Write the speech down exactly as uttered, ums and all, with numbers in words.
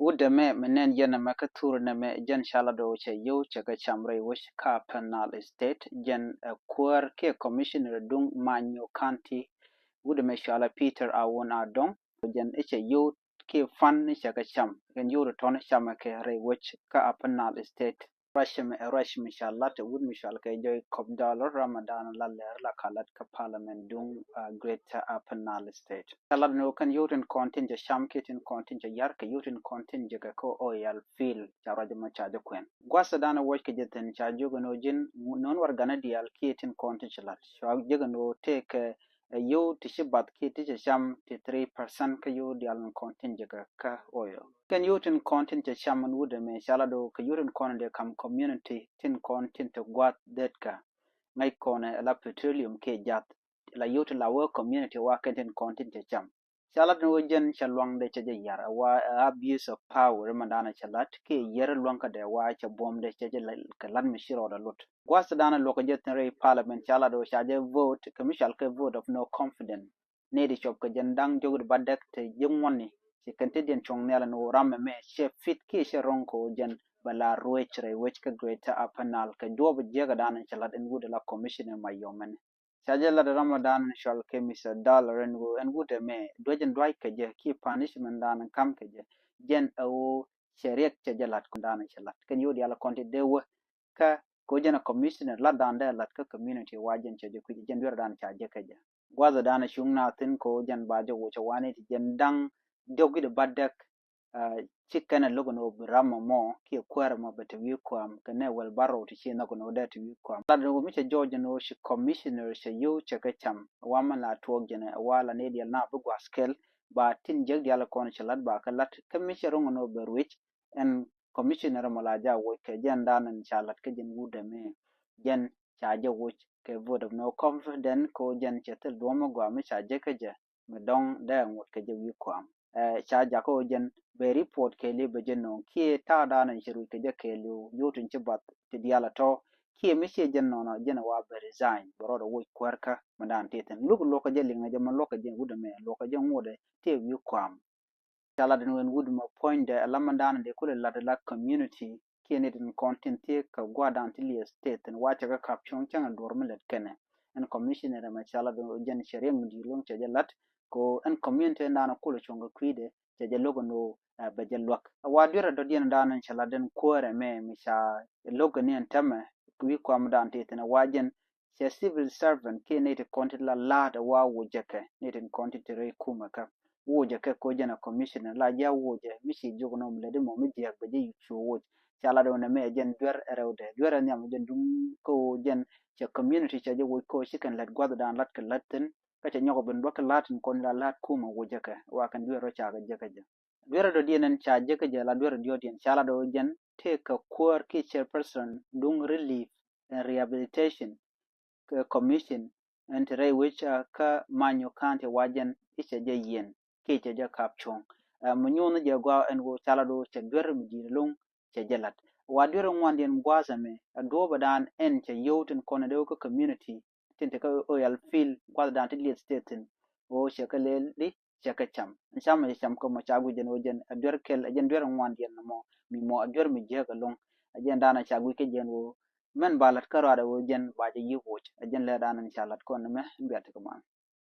Wut ɛmɛ mi nɛn yɛn ɛmɛ kä thur nɛmɛ jɛn ca lat ɣöö cɛ yio̱w cɛ kɛ cam rɛy wec kä Upper Nile State, jɛn ɛ kuäär kiɛ commissioner duŋ Manyu County. Wut ɛmɛ cɔalɛ Peter Awun Adɔŋ, jɛn i̱ cɛ yio̱w kiɛ pan i̱ cɛ kɛ cam, kɛn yio̱w ti tɔ̱n i̱ camɛ kɛ rɛy wec kä Upper Nile State. Ruac ɛmɛ ɛ ruac mi ca lat ɛ wut mi cɔal kɛ Joy Kop Dɔl Ramadan la lɛr la ka lat kä parliament duŋ, ah, Greater Upper Nile State. Ca lat ni wä kɛn yio̱w tin kɔn tin cɛ cam kiɛ tin kɔn tin cɛ yar kɛ yio̱w tin kɔn tin jɛ kɛ kä oil field ca ruac ɛmɛ ca jɛ kuɛn. Gua̱th dan ɛ wuɔc kɛ jɛ thin ca jiök ɛn wä ji̱n nɔn warɛgani diaal kiɛ tin kɔn tin cɛ lat. Cua jiök ɛn wä tëëkɛ ɛ yio̱w ti ci bath kiɛ ti cɛ cam ti three percent kä yio̱w diaal in kɔn tin jɛ kɛ kä oil. Kɛn yio̱w tin kɔn tin cɛ cam in wut ɛmɛ ca lat ɣöö kɛ yio̱w tin kɔn in dee kam community tin kɔn tin te gua̱th det kä ŋäc kɔn ɛ la petroleum kiɛ jath la yio̱w ti la wä community wa kɛn tin kɔn tin cɛ cam. Ca lat ni wä jɛn cɛ luaŋdɛ cɛ jɛ yar ɛ wa ɛ abuse of power i̱ mɛn danɛ cɛ lat kiɛ yɛr luaŋkädɛ wa cɛ buɔ̱mdɛ cɛ jɛ kɛ lat mi ci rɔɔdɛ lut. Gua̱th danɛ luɔkä jɛ thin rɛy parliament ca lat wä ca jɛ vote kɛ mi cɔal kɛ vote of no confidence. Nɛy ti cuɔp kɛ jɛn da̱ŋ diɔ̱k ti ba dɛk ti ji̱ ŋuɔ̱tni ci kɛn ti diɛn cuɔ̱ŋ nhial ɛn ɣöö ram ɛmɛ cɛ fit kiɛ cɛ ro̱ŋ kɛ ɣöö jɛn bɛ la ruëëc rɛy wec kä Greater Upper Nile kɛ juɔp jiäkä danɛ cɛ lat ɛn wut ɛ la commissioner ma yɔmɛn. Ca jɛ lat ram ɔ danɛ cɔal kɛ Mister Dollar ɛn ɣöö ɛn wut ɛmɛ duäc ɛn dua̱c kɛ jɛ kiɛ punishment danɛ ka̱m kɛ jɛ jɛn ɛ ɣöö cɛ riɛk cɛ jɛ lat kɔn danɛ cɛ lat kɛn yio̱w diaal kɔn ti dee wä kä kɛ ɣöö jɛn ɛ commissioner lat dan dee lat kä community wa jɛn cɛ jɛ kui̱c jɛn duer dan ca jɛ kɛ jɛ. Gua̱th dan cuŋ na thin kɛ ɣöö jɛn ba jɛ wuɔcɛ wani ti jɛn da̱ŋ diɔ̱k wi̱cdɛ ba dɛk, ah, ci kɛn ɛ lo̱k ɛn ɣöö bi ram ɛmɔ kiɛ kuäär ɛmɔ bɛ te wi̱i̱ kua̱a̱m kɛ nɛ wɛl ba rɔw ti ci nhɔk ɛn ɣöö dee te wi̱i̱ kua̱a̱m. Lat ɛn ɣöö mi cɛ jɔɔc ɛn ɣöö ci commissioner cɛ yio̱w cɛ kɛ cam ɛ wa mɛn la tuɔɔk jɛn ɛ wa la ni diɛl na bi gua̱th kɛl ba tin jiäk diaal kɔn cɛ lat ba kɛ lat kä mi cɛ ro̱ŋ ɛn ɣöö bɛ ruëc ɛn commissioner mɔ la ja wuɔc kɛ jɛn dan ɛn ca lat kä jɛn wut ɛmɛ jɛn ca jɛ wuɔc kɛ vote of no confidence kɛ ɣöö jɛn cɛ thil duɔ̱ɔ̱m mi gɔaa mi ca jɛ kä jɛ mi dɔ̱ŋ dee ŋuɔ̱t kɛ jɛ wi̱i̱ kua̱a̱m. Ɛ, ca jakä ɣöö jɛn bɛ report kɛɛliw bɛ jɛ nööŋ kiɛ ta̱a̱ dan ɛn cɛ ruëc kɛ jɛ kɛɛliw yio̱w tin ci bath ti diaal ɛ tɔ̱ kiɛ mi ciɛ jɛn nɔnɔ jɛn ɛ wa bɛ resign bɛ rɔɔdɛ wuɔc kuäärkä mi dan ti thin luk luɔ̱kä jɛ liŋɛ jɛ mi luɔ̱kä jɛ wut ɛmɛ luɔ̱kä jɛ ŋuɔ̱tdɛ ti wi̱i̱ kua̱a̱m. Ca lat ɛn ɣöö ɛn wut mɔ puɔ̱nydɛ ɛ la mɛn danɛ dee kulɛ lat ɛ la community kiɛ nɛy tin kɔn tin thiee kɛ gua̱a̱r dan ti liɛth tëë thin wa cɛ kɛ kap cuɔ̱ŋ cäŋ ɛ duɔ̱r mi lät kɛnɛ. Ɛn commissioner ɛmɛ ca lat ɛn ɣöö jɛn cɛ riɛk mi di̱i̱t lo̱ŋ cɛ jɛ lat kɛ ɣöö ɛn community ɛn danɛ kulɛ cuɔ̱ŋ kɛ kui̱dɛ cɛ jɛ lo̱k ɛn ɣöö, ɛ, bɛ jɛ luäk. Ɛ wa duer ɛ dɔ̱diɛn dan ɛn cɛ lat ɛn kuäär ɛmɛ mi ca lo̱k kɛ ni ɛn täämɛ wi̱i̱ kua̱a̱m dan tëë thin ɛ wa jɛn cɛ civil servant kiɛ nɛy ti kɔn ti la la̱a̱t ɛ wa wuɔcɛ kɛ nɛy ti kɔn ti te rɛy kumɛ kä wuɔcɛ kɛ kɛ ɣöö jɛn ɛ commissioner la ji̱ a wuɔcɛ mi ci jiök nɔm lät imɔ mi jiääk bɛ jɛ yuk cu wuɔc. Ca lat ɣöö nɛmɛ ɛ jɛn duer ɛ rɛwdɛ duer ɛ nhiam ɛ jɛn duŋ kä ɣöö jɛn cɛ community cɛ jɛ wuɔc kä ɣöö ci kɛn lät gua̱th dan la̱t kɛ la̱t thi̱n kä cɛ nyɔk ɛ ben luäk kɛ la̱t in kɔn la la̱t kumɛ wuɔcɛ kɛ wa kɛn duer rɔ ca kɛ jɛ kɛ jɛ. Duer ɛ dɔ̱diɛn ɛn ca jek kä jɛ la duer ɛ diɔ̱ɔ̱diɛn ca la dɔ̱ jɛn tëë kɛ kuäär kiɛ chairperson duŋ relief and rehabilitation kɛ commission ɛn ti rɛy wec kä Manyu County wa jɛn i̱ cɛ jɛ yiɛn kiɛ cɛ jɛ kap cuɔ̱ŋ. Ɛ, mi nyuuth ni jɛ gɔaa ɛn ɣöö ca la dɔ̱ cɛ duer mi di̱i̱t lo̱ŋ cɛ jɛ lat. Wa duer ŋuandiɛn gua̱a̱th ɛmɛ ɛ duɔ̱ɔ̱p ɛ daan ɛn cɛ yio̱w tin kɔn ɛ dee wä kä community tin te kä oil field gua̱a̱th ɛ daan ti lieth state thin ɣöö cɛ kɛ lɛl di cɛ kɛ cam. Cam ɛ cam kä mɔ ca guic jɛn ɣöö jɛn ɛ duer kɛl ɛ jɛn duer ŋuandiɛn mɔ mi mɔ ɛ duer mi jiäk ɛlɔ̱ŋ. Ɛ jɛn daan ɛ ca guic kä jɛn ɣöö mɛn ba la̱t kä ruaadɛ ɣöö jɛn ba jɛ yi̱k woc ɛ jɛn lɛ daan ɛn ca la̱t kɔn mɛ biat ti kɛ man.